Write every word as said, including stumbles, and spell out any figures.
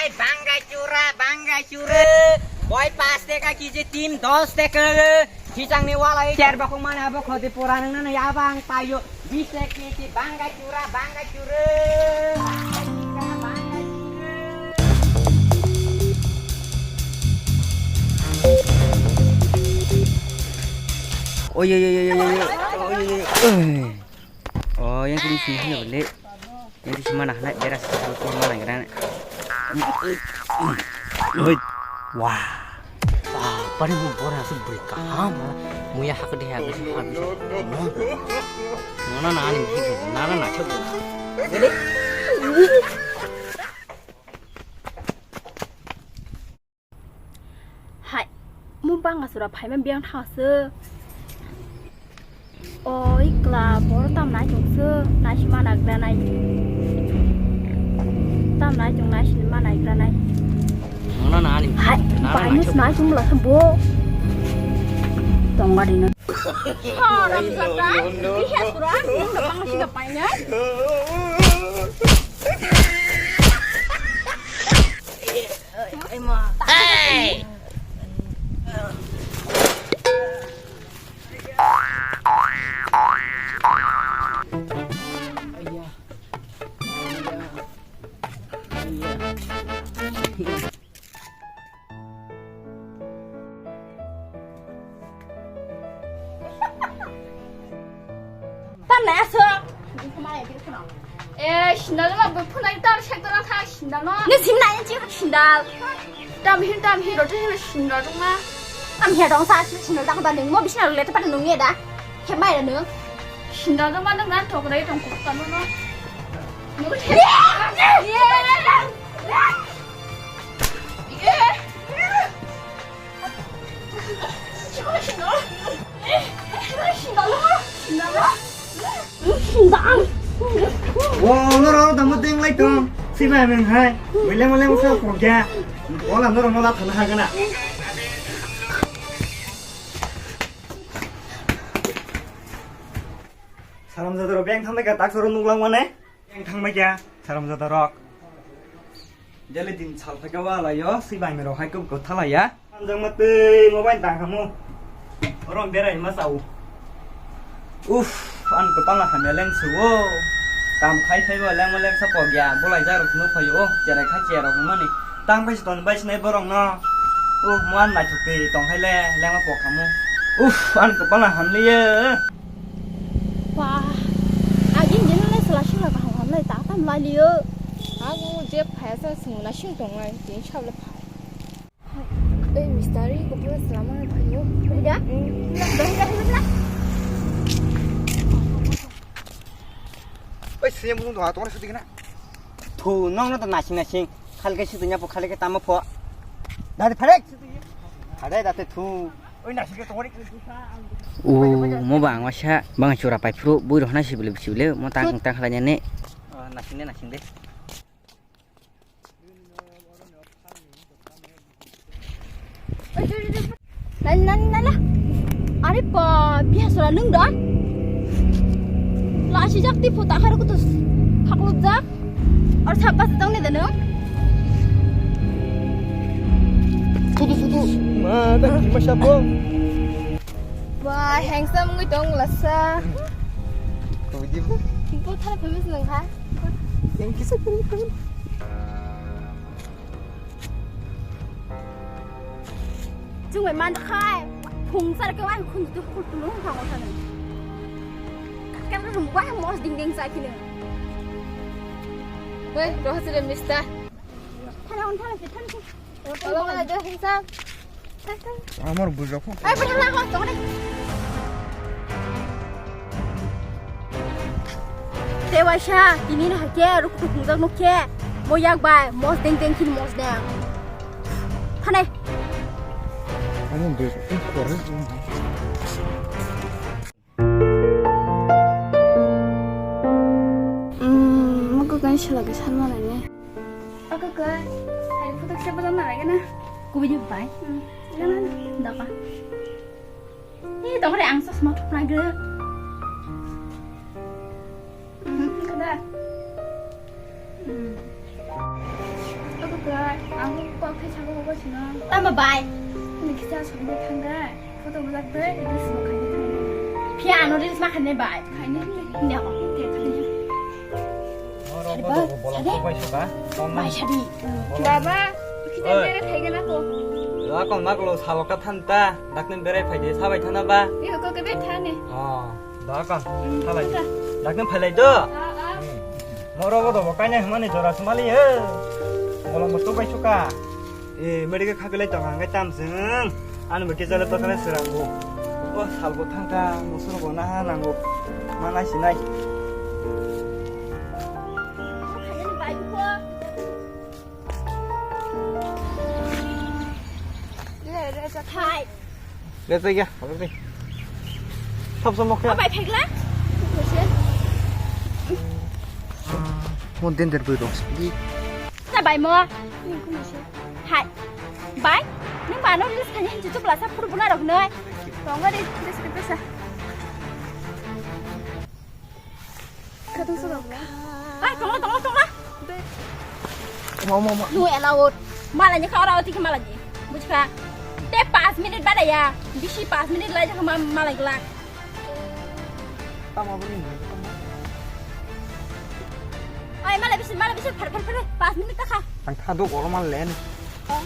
Banggai chura, banggai chura. Boi pas teka kiji, tim dos teka. Hisang ni walai cer bakung mana bo khoti pura nang nang ya bang payo. Bis teka kiji, banggai chura, banggai chura. Banggai chura, banggai chura. Oi, oi, oi, oi, oi, oi. Oi, oi, oi. Oh, yang kini sini sini boleh. Yang di mana nak beres kalau kau mana kira. Oi. Wah. Ah, pani mo bora su beri kaham. Muya hak deh habis habis. Mana nani gitu. Nana nak coba. Jadi. Hai, mo banga sura phaima biyang thangse. Oi kla, boro tam nai tongse, nai si mana gra nai. Tam nai tong nai si mana gra nai. Mana nani? Hai, nana bai nai nus coba. Nai tong la bo. Tongga dino. Haram saka, dia sura, dia banga sih nggak painai. Hey! Tam nai aswk. Eh, sindal ma bo phunai tar sektor tha sindal no. Ni sim nai chi sindal. Tam hin tam hin rote hin sindal ma. Tam he dong sa sindal ta ba nung mo bisna le ta pa nung ye da. He mai da nung. Sindal ma nung na tok rai tong ko ta no. Nung he. Wo, norok tamo deng lai tong. Sibai meng hai. Mele mele masa kongkya. Ola norok nola thana hagana. Salam jadoro beng thamai ka tak soro nuklang mane. Yang thangbai kya, saram jata rok. Jale din sal phaika wa layo, si bai mero hai kub kotha laya. Anjang ma tei mobile tang khamu. Orom berai ma sao. Uff, an kwpal hamya leng suo. Kam khai khai bo leng leng sa pogya, bolai ja rok no phayo, cherai kha chera mani. Tang bai ton bai sinai borok no. Uff, muan naithok tei tong hai le, leng ma pok khamu. Uff, an kwpal hamliye. Ba, agin din le sela sela kaham hamlai ta tam lai liyo. Ang je phaya sa sung na sing tong lai, tin sab le phai. Ei, mistari ko pura selama na phayo. Ya? Oi, sini mung doha tong sudi kena. Thu, nong no to nasing nasing. Khal ke sudi nya po khal ke tamo pho. Dadi pharek. Phare date thu. Oi, nasing ke tong. O, mo bang wasa, bang chura pai phru, bui rohna sibile sibile, mo tang tang khala nya ne. Nasing de, nasing de. Nani, nani, nani. Are ba, biha sora nung da? La si jak ti pho ta khar kutus. Thaklup jak. Ar sab pas tong ne da nung? Sudu, sudu. Ma, ta kima sabo. Ba, handsome ngui tong lasa. Kau di bu. Bu thar phemis nung ha. Yang kisa kiri kiri. Chwng bai man khai, phung sar ke wai khun tu khul tu lung thang thang. Kan kan rum wai mos ding ding sa kine. Wei, roh sile mista. Thana on thana pe thana. Wala wala jo hinsa. Amar bujak. Ai, pura la ko, tong deh. Te waisa, tini no hake, ruk ruk nujak nuk khe, mo yak bai, mos deng deng khin mos deng. Thanai. Amo bujak, kore. Hmm, mo ko kan sila ke san mana ne? Ako ko, hari photo kita photo na lagi na? Ko bini bai. Hmm, na na na. Daka. Ni tong re ang sosma thok na ge. Hmm, kada. Hmm. Ako ko, Tamo bai. Ni kisa sumbe thangda. Photo bujak de, reels bo khaini thangda. Phiya ano reels ma khaini bai. Khaini hinde. Hinde ako. Hinde khaini. Oro bodo bolong sade? Bai suka. Bai sadi. Baba, kita Oi. Bere thai gana ko. Akon maklo saloka thanta. Dakne berai phaide sabai thana ba. Ni ko ke be thane. Oh. Da kan, halai. Dakne phailai do. Moro bo do bo kaina hmani jora sumali he. Bolong bo subai suka. E, meri ke khapilai tong ang tam sing. Ani bo kejale to kana serang bo. O sal bo thangka, musur bo na nango. Manai sinai. Hai. Le jai ya, le jai. Thap sa mokhe. Abai phekla. Mon den der bui rong sidi. Na bai mo. Hai. Bai. Nung ba no list thani hinchu chupla sa phuru buna rok noi. Tonga de, des ke pesa. Kadung sa dong. Ai, tongla, tongla, tongla. Mo, mo, mo. Lu allowed. Malai ni kha ora oti khe malai ni. Bujkha. Te panch minute bada ya. Bisi panch minute lai jakha ma-, malai glak. Tamo bini. Ai, malai bisi, malai bisi, phar, phar, phar, panch minute ta kha. Ang thadu golo mal len. Oh.